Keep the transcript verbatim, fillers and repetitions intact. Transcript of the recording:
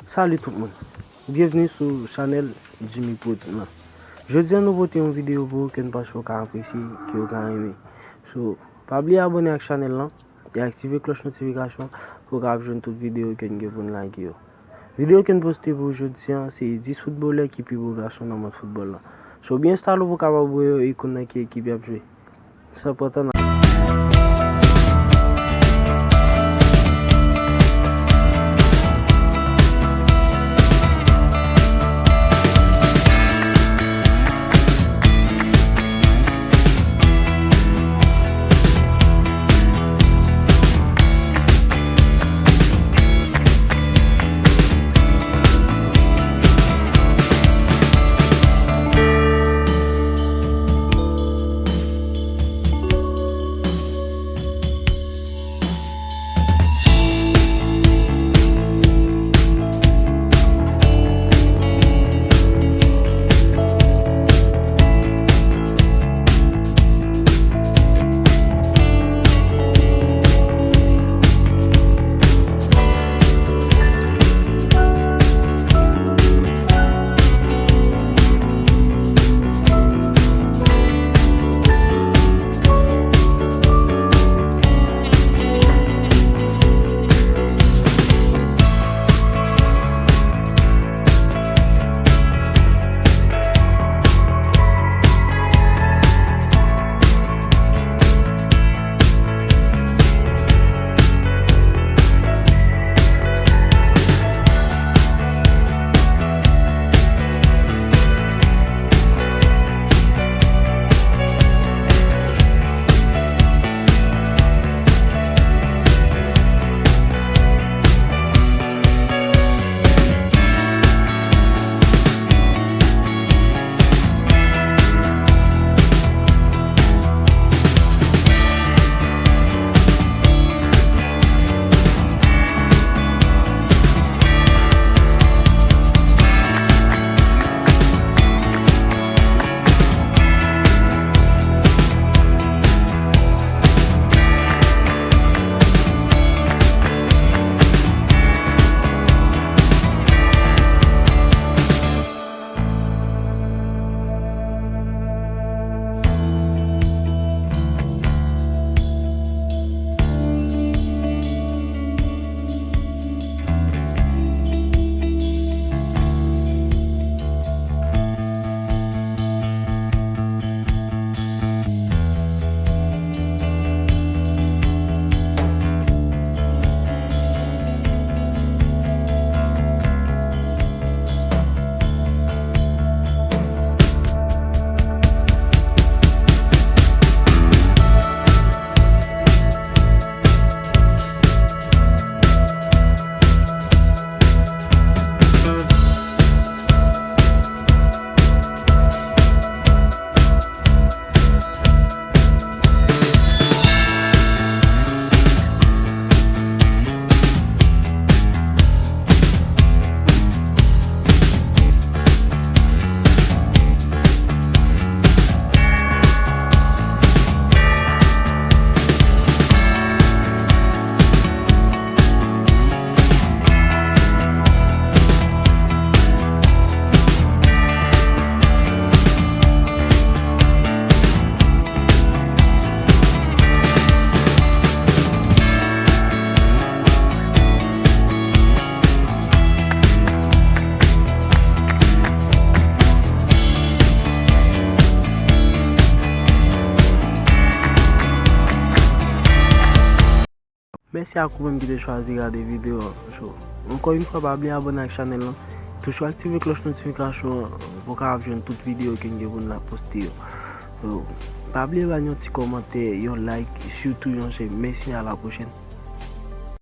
Salut tout moun. Byenvni sou chanèl Jimmy Prodz lan. Jodi a nou pote yon videyo pou ou ke n panse w ka apresye, ke w ka renmen. So, pa bliye abòne ak chanèl lan e aktive klòch notifikasyon pou w ka ap jwenn tout videyo ke n gen pou n lage yo. Videyo ke n poste pou jodi a, se dis foutbolè ki pi bo gason nan mond foutbòl lan. So, byen enstale w pou w kapab wè yo e konn nan ki ekip y ap jwe. Sa enpòtan nan Mèsi ak ou menm ki te chwazi gade videyo an. So, ankò yon fwa, pa bliye abòne ak chanèl lan. Toujou aktive klòch notifikasyon an pou w ka ap jwenn tout videyo ke n gen pou n la poste yo. So, pa bliye ba n yon ti kòmantè, yon like, sitou yon j'aime. Mèsi, a la pwochèn.